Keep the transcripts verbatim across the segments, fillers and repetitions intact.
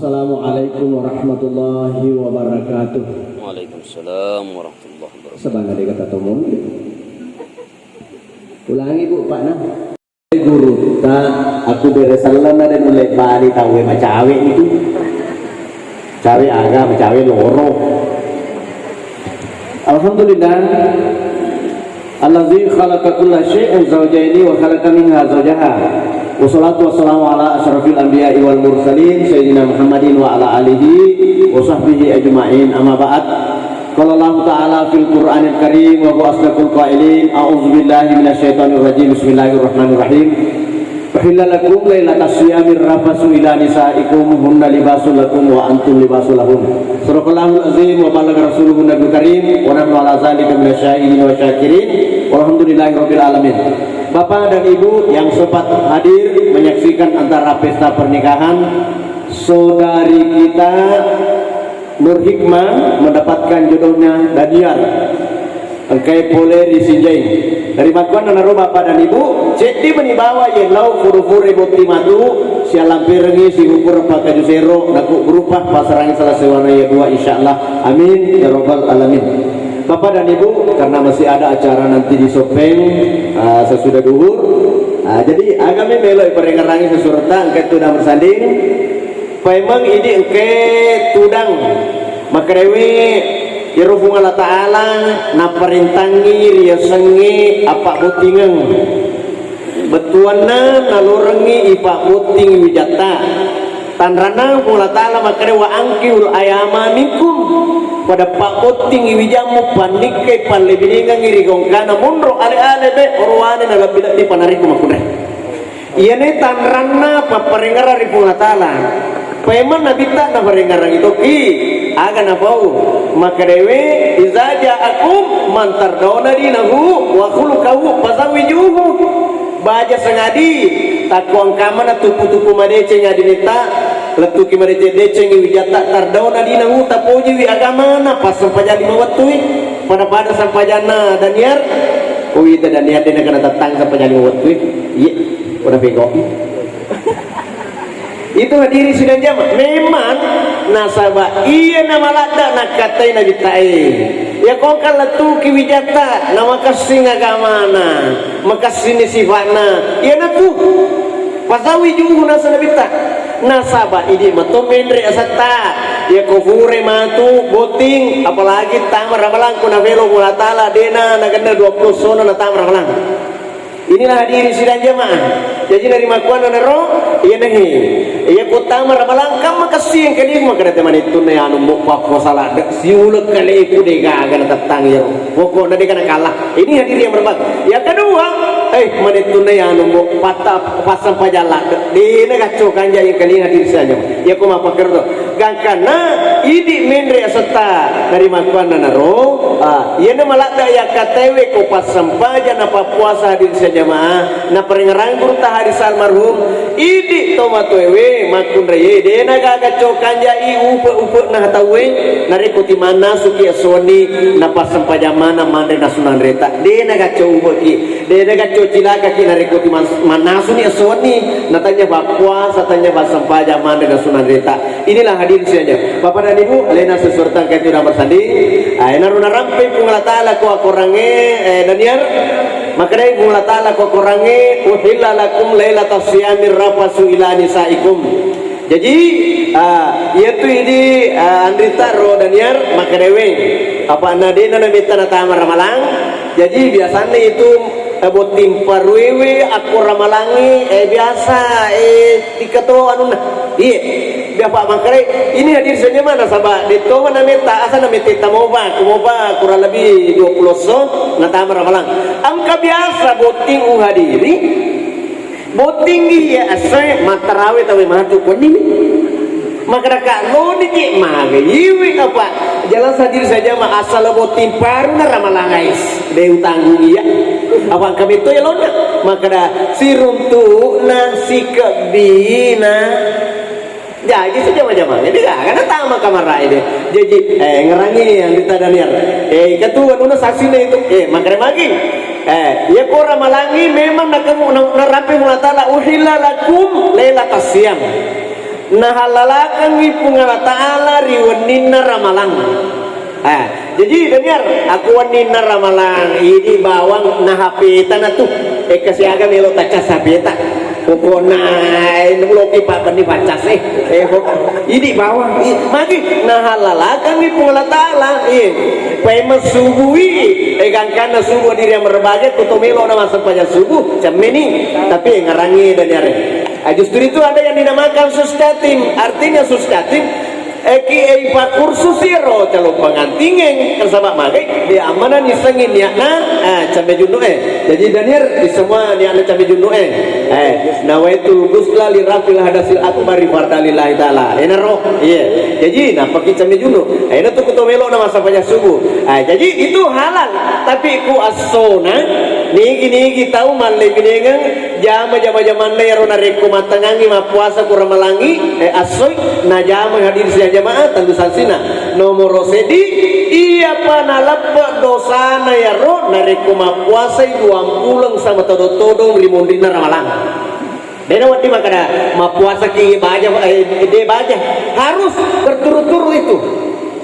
Assalamualaikum warahmatullahi wabarakatuh. Waalaikumsalam warahmatullahi wabarakatuh. Sebenarnya kata temun. Ulangi, Bu, Pak, nah. Gurutta, aku bere selleng na de nulle bali tauwe macawe itu. Cawe aga, macawe loro. Alhamdulillah. Allazi khalaqa kulla syai'in zaujaini wa khalaqa minha zaujaha. Wassalatu wassalamu ala asyrafil anbiya'i wal mursalin sayyidina Muhammadin wa ala alihi wa sahbihi ajma'in. Amma ba'd. Qala Allahu ta'ala fil Qur'anil Karim wa huwa asdaqul qailin. A'udzu billahi minasy syaithanir rajim. Bismillahirrahmanirrahim. Uhilla lakum lailatas siyamir rafasu ila nisaikum hunna libasul lakum wa antum libasul lahun. Sadaqallahul azim wa balagha rasuluhun nabiyul karim wa nahnu ala zalika minasy syahidin wa syakirin. Walhamdulillahi rabbil alamin. Bapak dan Ibu yang sempat hadir menyaksikan antara pesta pernikahan saudari kita Nur Hikmah mendapatkan jodohnya Daniar. Engkae pole ri Sinjai. Narimakkuannanaro Bapak dan Ibu, ceddi meni bawa ye lao furu-furu botting matu, sialamperengngi sihukkur pakkaju sero, naku berupa pasarangi salah sewana ye dua, insyaallah. Amin ya rabbal alamin. Bapak dan Ibu, karena masih ada acara nanti di Sopeng, ah, sesudah duhur, ah, jadi agami melo iparengerangi sesurta engka tudang bersanding. Paimeng idi engkae tudang makkedaewe, iyaro Puang Allah Ta'ala naparentangngi riasengnge appabbottingeng. Bettuanna nalorengngi ipabbotting wijatta. Tanranna Puang Allah Ta'ala makkeda, "Wa ankihul ayama minkum." Pada pabbotting wijammu, pannikkai pallebinengengngi ri gongkana monro ale-ale be orowane nalebbi-lebbi panariko makkunrai. Iyane tanranna papparengerang ri Puang Allah Ta'ala. Paimeng nabitta naparengerangi tokki, aga napau? Makkedaewe, "Iza ja'akum man tardawna dinahu wa khuluquhu fazawwijuhu." Baja sengadi, takko engkamana tupu-tupu madeceng adinita, lettuki madeceng-decengi wijatta, tardawna dinahu, tapojiwi agamana, passempajang lima wettui. Pada-pada sempajanna Daniar. Oh, ita Daniar de nakana tettang sempajang lima wettui. Iya. Pada pegau'i. Itu hadirin sidang jamaah. Memang nasaba iyana maladde nakkatai nabittae. Iya kongka lettuki wijatta, namakessing agamana, makessinni sifa'na. Iyanatu. Fazawwijuhu naseng nabitta. Nasaba idi mato menre asetta. Iya ko fure matu botting, apalagi tama ramalang ko nafelo Puang Allah Ta'ala, dena nagenna dua puluh sona natama ramalang. Inilah hadirin sidang jamaah. Jaji narimakkuannanaro, iya nahe. Iya ko tama ramalang kan makessing kaliku, makkeda te manettunna anu mbo pappuasa ladde, siuleng kaleku de gaga natettang iyaro. Pokokna de kana kalah. Ini hadirin yang berbahagia. Yang kedua, eh, manettunna anu mbo patta passempajang ladde. Dena gacco kanja yang kalian hadirin sidang jamaah. Iya ko mappakkerto. Gangkanna idi menre asetta narimakkuannanaro, ah, iyana maladde yakkatewe ko passempajang napappuasa hadirin sidang jamaah, naparengerang gurutta hadis almarhum, idi tomatoewe makkunraie dena gaga cokanjai upe-upe'na tauwe, narekko timannasuki esso wenni napassempajang maneng manre nasunanreta, dena gacco upe'ki. Dena gacco cilakaki narekko ti man-, mannasuni esso wenni, natanya pappuasa, tanya passempajang manre nasunanreta. Inilah hadirin sidang jamaah. Bapak dan Ibu, alena sesuatu engka itu udah bersanding. Ah, enaro narampe Puang Allah Ta'ala ko akorangnge, eh, Daniar. Makkedai Puang Allah Ta'ala ko akorangnge, "Uhilla lakum lailatas siyamir rafasu ila nisaikum." Jaji, ah, iyatu idi, ah, anrita ro Daniar makkedai we. Apa na dena nametta natama ramalang. Jaji biasanna itu, eh, botting paruewe akko ramalangi, eh, biasa, eh, tiketo anunna. Iye. Biapa makkedai ini hadir senyamana saba detto mana metta asa nametta moba, moba kurang lebih dua puluh so natama ramalang. Engka biasa botting uhadiri. Bottinggi iya essoe mattarawe tauwe matu konnimi. Makkeda ka loni je maga iwi apa jalan sadiri saja ma asal botting paruna ramalang ais. De utanggung iya. Apa engka metto ya lona. Makkeda siruntu'na sikebbina. Jaji sejama-jamang ini gak karena tama kamar rai deh. Jaji, eh, ngerangi yang kita Daniar. Eh, ketua nuna saksi itu. Eh, makre magi. Eh, iya ko ramalangi memang nakamu na-, narapi Puang Allah Ta'ala uhilla lakum lailatas siyam. Nahallalakengngi Puang Allah Ta'ala ri wenninna Ramalang. Ah, jadi Daniar, aku wenninna Ramalang, idi bawang na H P tana tu. Eh, kasiaga melo tacas H P ta. Pokokna, eh, loki pa benni pacas, eh. Eh, pokok-, idi bawang, i-, magi nahallalakengngi Puang Allah Ta'ala, eh. Paimeng subui, eh, gangkanna subuh diri yang berbahagia, kuto melo na massempajang subuh, cemmeni. Tapi, eh, ngarangi Daniar. Ah, justru itu ada yang dinamakan suskatim. Artinya suskatim, eki, eh, ipakursus iro calon pengantingeng. Nasaba magai, de ammana nissengi niatna, ah, camme junnu, eh. Jadi Daniar, di semua niatna camme junnu, eh. Eh, nawaitul ghusla li rafil hadasil akbari fardalillahi ta'ala. Enaro, iya. Jadi, napaki camme junnu. Eh, ena tu kuto melo na massempajang subuh. Ah, jadi itu halal. Tapi ku assona, nigi-nigi tau mallebinengeng, jama, jama-jamanna iyaro narekko mattengngangngi mappuasa ku Ramalangngi, eh, assoi, najama hadir sia jamaah, tentu sansina. Nomoro seddi, iyapa naleppe dosana iyaro narekko mappuasai duampulo sama todong-todong ri munrinna Ramalang. Dena wedding makkeda mappuasaki baja, eh, de baja. Harus berturut-turut itu.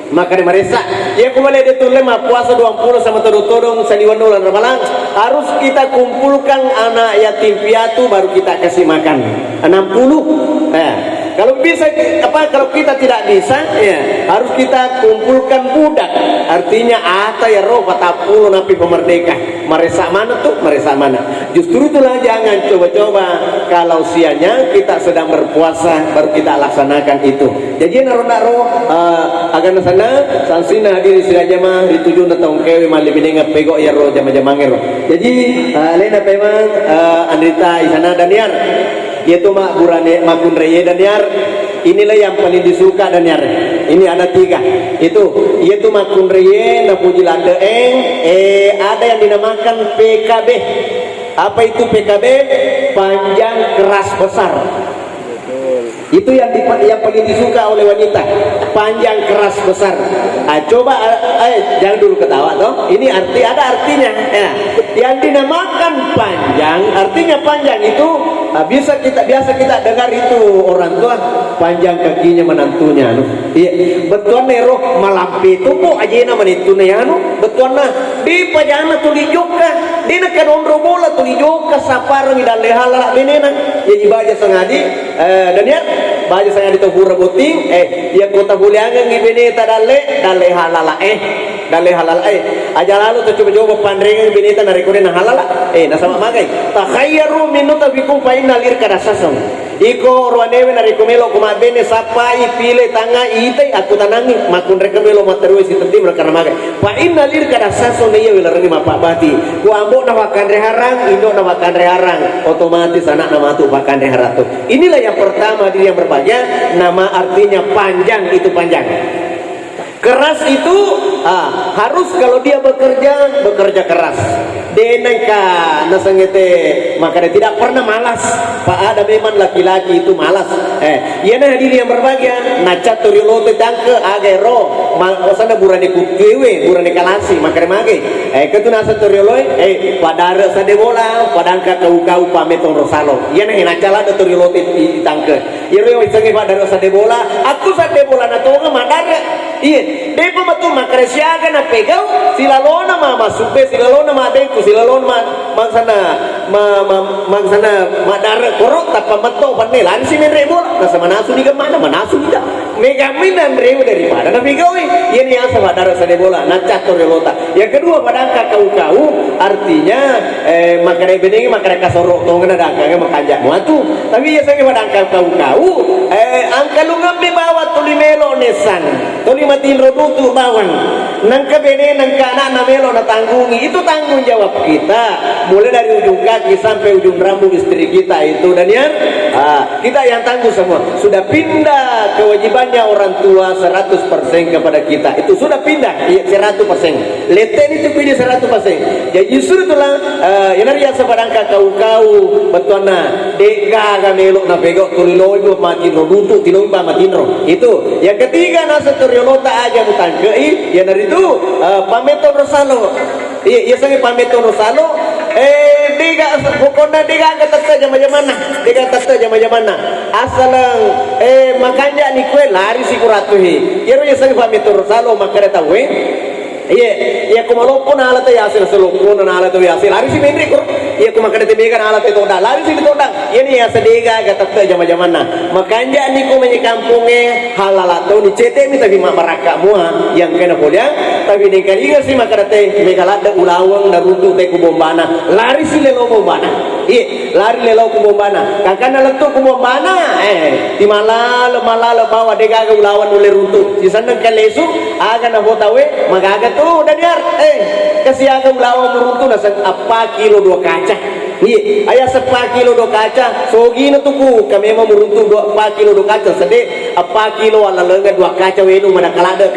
Makkeda maressa, iya ku bale de tulle mappuasa duampulo sama todong-todong saliwenna uleng Ramalang, harus kita kumpulkan anak yatim piatu baru kita kasih makan. Enam puluh. Eh, kalau bisa, apa, kalau kita tidak bisa, ya, harus kita kumpulkan budak. Artinya ata iyaro patappulo napi pemerdeka. Maressa maneng tu, maressa maneng. Justru itulah jangan coba-coba kalau siangnya kita sedang berpuasa baru kita laksanakan itu. Jadi naro-naro, eh, agana sana, sansina hadiri sila jamaah ri tujunna taung kewe malli binenga pego iyaro jama-jamangero. Jadi, eh, alena pemang, eh, Andrita Isana Daniar. Iyatu ma burane makkunraie Daniar. Inilah yang paling disuka Daniar. Ini ada tiga. Itu, iyatu makkunraie napuji ladde'eng, eh, ada yang dinamakan P K B. Apa itu P K B? Panjang keras besar. Itu yang dipa-, yang paling disuka oleh wanita. Panjang keras besar. Ah, coba, eh, eh, jangan dulu ketawa toh. Ini arti, ada artinya. Ya. Yang dinamakan panjang, artinya panjang itu, ah, bisa kita, biasa kita dengar itu orang tua, panjang kakinya menantunya, anu. Iya, bettuanna ero malampe tombo ajena manettunna anu. Bettuanna, de pajana tuli jokka, de nakanonro bola tuli jokka, sapparengngi dalle halala benena. Jadi baja sangadi, eh, Daniar, baja sangadi to pura botting, eh, iya kota buliangengngi beneta dalle, dalle halala, eh. Dalle halal, eh. Aja lalo to coba-coba panrengeng bineta narekko de na halala. Eh, nasaba magai. Takhayyaru min nutfikum fa innal irqa dassasum. Iko ruanewe narekko melo ko mabbene sappai, pile, tangnga, itai, akkutanangngi, makkunrekeng melo matterue sitetti merekana magai. Fa innal irqa dassasum, iya welarengngi mapabbati. Ku ambo na makkanre harang, indo na makkanre harang, otomatis anakna matu makkanre harang tu. Inilah yang pertama diri yang berbahagia, nama artinya panjang, itu panjang. Keras itu, ah, harus kalau dia bekerja, bekerja keras. De nengka nasengete makanya tidak pernah malas. Pak ada memang laki-laki itu malas. Eh, iya nah hadirin yang berbahagia, nacat toriolote tangke agero, ma-, osana burane kutuewe, burane kalasi, makanya mage. Eh, ketu nasa torioloe, eh, padare sade bola, padangka kau-kau pame tonro salo. Iya nah nacat lada toriolote i-, tangke. Iyaro isengnge paddareng sadde bola, akku sadde bolana tonga maddareng. Iye, depa matu makkeda siaga napegau, silalona mama subbe, silalona madengku, silalona ma-, maksana, ma-, ma-, maksana maddareng koro, tappa metto penne, lari si menre bola, nasa manasu ni gemmana, manasu ni da. Megammi nanreu daripada napegaui. Iyani asa paddareng sadde bola, naccatto riolota. Yang kedua, padangka kau-kau, artinya, eh, makkeda benengi makkeda kasoro tongeng na dangkangnge makanja muatu. Tapi biasanya padangka kau-kau, eh, angkalungemmi bawang tuli melo nessang, tuli matinro dutu bawang. Nangka bene, nangka anakna melo natanggungi. Itu tanggung jawab kita. Mulai dari ujung kaki sampai ujung rambut istri kita itu, Daniar. Ah, kita yang tanggung semua. Sudah pindah kewajibannya orang tua seratus persen kepada kita. Itu sudah pindah, iya, seratus persen. Lette ni tu pidi seratus persen. Jadi justru itulah, eh, ina riasa padangka kau-kau, bettuanna, de'gaga melo napegau tuli loi matinro dutu, tuli loi matinro. Itu. Yang ketiga, nasa toriolota aja mutangkei, iyanaritu, eh, pametto rosalo. Iya, iya sangi pametto rosalo, eh, de Pokokna degaga tette jama-jamanna, degaga tette jama-jamanna. Asaleng, eh, makanja ni kue lari sikuratu he. Iyaro yaseng pamito salo makkeda tauwe. Iye, iya ko maloppo nala te yase, selo ko nala te yase, lari si menre ko. Iya ko makkeda te mega nala te toda, lari si toda. Iyani yase degaga tette jama-jamanna. Makanja ni ko menye kamponge, halala to ni cete mi tapi mabbarakka mua yang kena polia, tapi nengkalinga si makkeda te mega ladde ulaweng naruntu te ku bombana. Lari si lelo bombana. Iye, lari lelo ku bombana. Kakana lettu ku bombana, eh, di malale, malale bawa degaga ulaweng nulle runtu. Sisenneng kalesu, aga na botawe, magaga tu Daniar. Eh, kasiaga ulaweng muruntu naseng appa kilo dua kaca. Iye, aya seppa kilo dua kaca, sogina tuku, kamema muruntu dua, appa kilo dua kaca, sede, appa kilo walalenga dua kaca wenu madakaladek.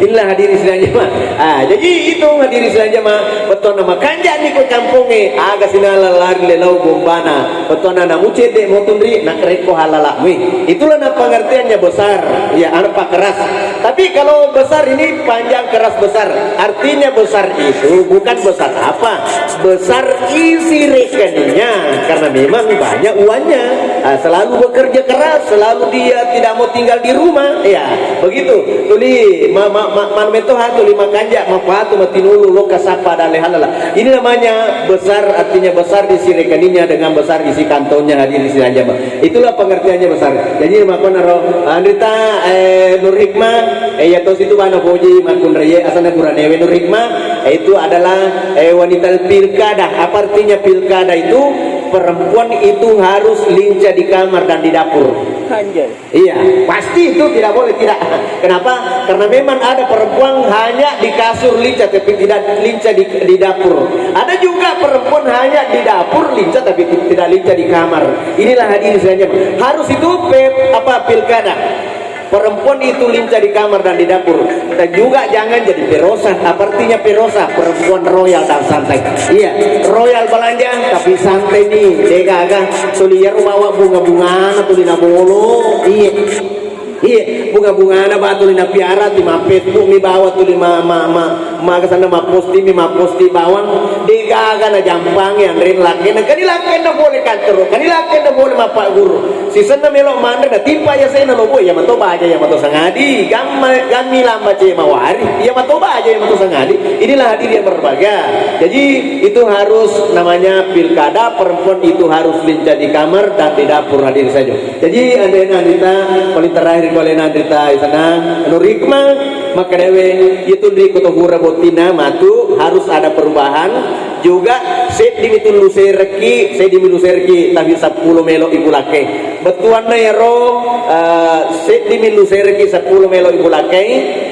Inilah hadirin sidang jamaah. Ah, jadi itu hadirin sidang jamaah, bettuanna makanja ni ko kamponge, aga sinala lari lelau bombana, bettuanna namu cedde motunri, nak rekko halala mui. Itulah na pengertiannya besar, ya, apa keras. Tapi kalau besar ini panjang keras besar. Artinya besar itu bukan besar apa, besar isi rekeningnya karena memang banyak uangnya. Ah, selalu bekerja keras, selalu dia tidak mau tinggal di rumah. Ya, begitu. Tuli ma, ma, ma, manu metoha tuli makanja, mapatu, matinulu, loka sapa, dan lain halala. Ini namanya besar, artinya besar isi rekeningnya dengan besar isi kantongnya, hadirin sidang jamaah. Itulah pengertiannya besar. Jadi, makkonaro, anrita, eh, Nur Hikmah, eh, ya tos itu bana poji makunraye, asana guranewe Nur Hikmah, eh, itu adalah, eh, wanita pilkada. Apa artinya pilkada itu? Perempuan itu harus lincah di kamar dan di dapur. Anjay. Iya, pasti itu tidak boleh tidak. Kenapa? Karena memang ada perempuan hanya di kasur lincah, tapi tidak lincah di, di dapur. Ada juga perempuan hanya di dapur lincah, tapi ti-, tidak lincah di kamar. Inilah hadirin saja. Harus itu pe-, apa, pilkada. Perempuan itu lincah di kamar dan di dapur. Dan juga jangan jadi perosa. Apa artinya perosa? Perempuan royal dan santai. Iya, royal belanja, tapi santai nih. Degaga, tuli ya rumah bunga-bungana, tuli nabolo. Iya. Iye, bunga-bungana ba tuli napiara, ti ma-Facebook mi bawa tuli ma, ma, ma, ma kesana ma posting mi, ma posting bawang, degaga na jampangi anre lakena, kani lakena pole kantoro, kani lakena pole mappagguru. Sisenna melo manre na timpa ya sena lobo, ya mato baja, ya mato sangadi, gamma, gammi lamba ce mawari, ya mato baja, ya mato sangadi. Inilah hadir yang berbahagia. Jadi itu harus namanya pilkada, perempuan itu harus lincah di kamar dan di dapur hadir saja. Jadi, anre-na anrita, paling terakhir ko alena anrita isana, anu rikma, makkedawe, itu ri ko tohura bottina matu harus ada perubahan, juga seddi mi tullu sereki, seddi mi lusereki, tapi seppulo melo ipulakke. Bettuanna ero, eh, seddi mi lusereki seppulo melo ipulakke,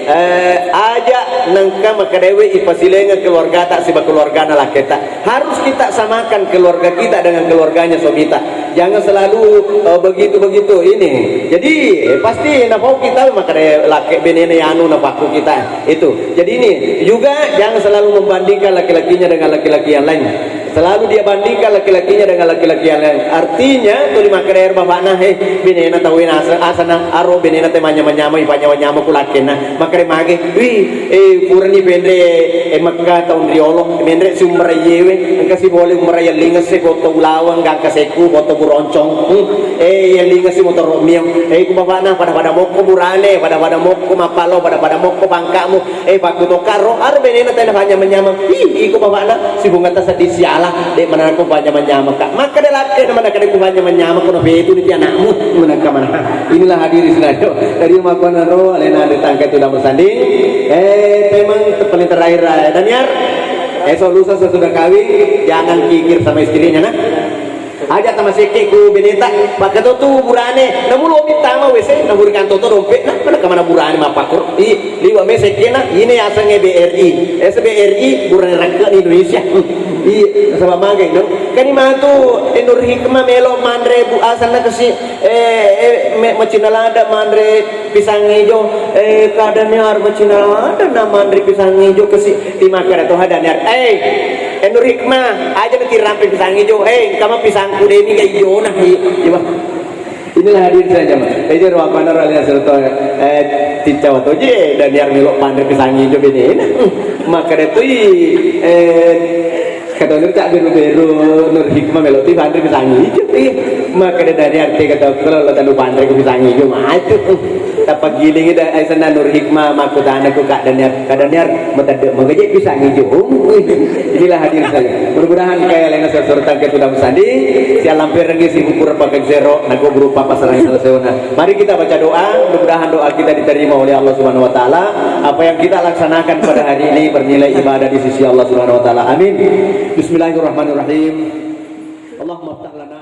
eh, aja nengka makkedawe ipasilenga keluargata siba keluargana lakketa. Harus kita samakan keluarga kita dengan keluarganya suamita. Jangan selalu, eh, begitu-begitu ini. Jadi, eh, pasti napau kita maka de-, laki benene anu napakku kita. Itu. Jadi ini juga jangan selalu membandingkan laki-lakinya dengan laki-laki yang lain. Selalu dia bandingkan laki-lakinya dengan laki-laki yang lain. Artinya, tuli makkeda bapakna, "Hei, benena tawena asa-, asana aro benena te manyama-nyama, ipanyama-nyama ku lakenna." Makkeda mage, "Wih, eh, purani penre, eh, Mekka taung riolo, menre si umrah iyewe, engka si pole umrah yallinga se foto ulaweng, gangka seku, foto buroncong. Hmm, eh, yallinga si motoro mio. Eh, ku bapakna, pada-pada mokko burane, pada-pada mokko mappalo, pada-pada mokko pangkamu. Eh, pakku tokka ro, aro benena tena panyama-nyama. Ih, iko bapakna, si bungata seddi siala, de manako panyama-nyama ka." Makkeda lakke, na makkeda ku panyama-nyama, kono petu ni ti anakmu, manakka mana. Inilah hadirin sengaja. Jadi, makkuannaro, alena anrita engka itu udah bersanding. Eh, memang paling terakhir, eh, Daniar. Eh, so lusa sesudah kawin, jangan kikir sama istrinya, nah. Aja tama sekke ku beneta, pakkato tu burane, namulo mi tama wese, namurikan toto dompet, nah, mana kamana burane mappakko. I, liwa me sekkena, ini asengnge B R I. Eh, se B R I, burane rakke di Indonesia. Iya, sama magai, no? Kani matu, eh, Nur Hikmah melo manre bu asanna kasi, eh, eh, me-, macina lada manre pisang ijo, eh, kadani harus macina lada na manre pisang ijo kasi, timakkada toha Daniar. Eh, eh, Nur Hikmah, aja na tirampe pisang ijo. Eh, engka ma pisangku demi ga ijo na. Iya, iya, Bang. Inilah hadirin saja, Mas. Eja ruang panar alias serta, eh, ticcawa toje, Daniar melo panre pisang ijo bene. Makkada tu, eh, Kata Nur, cak beru-beru, Nur Hikmah melo ti panre pisang ijo. Iya. Maka da dari arte kata kalau lo tanu panre ku pisang ijo maju. Tapaggiling ida, ai senna Nur Hikmah, makutana ku Kak Daniar, Kak Daniar, matadde magaje pisang ijo. Inilah hadir saya. Mudah-mudahan kaya lainna sesuatu tangke sudah bersanding. Sialamperengi si buku repakan zero, naku berupa pasaran selesai. Mari kita baca doa, mudah-mudahan doa kita diterima oleh Allah Subhanahu wa Ta'ala. Apa yang kita laksanakan pada hari ini bernilai ibadah di sisi Allah Subhanahu wa Ta'ala. Amin. Bismillahirrahmanirrahim. Allahumma iftah lana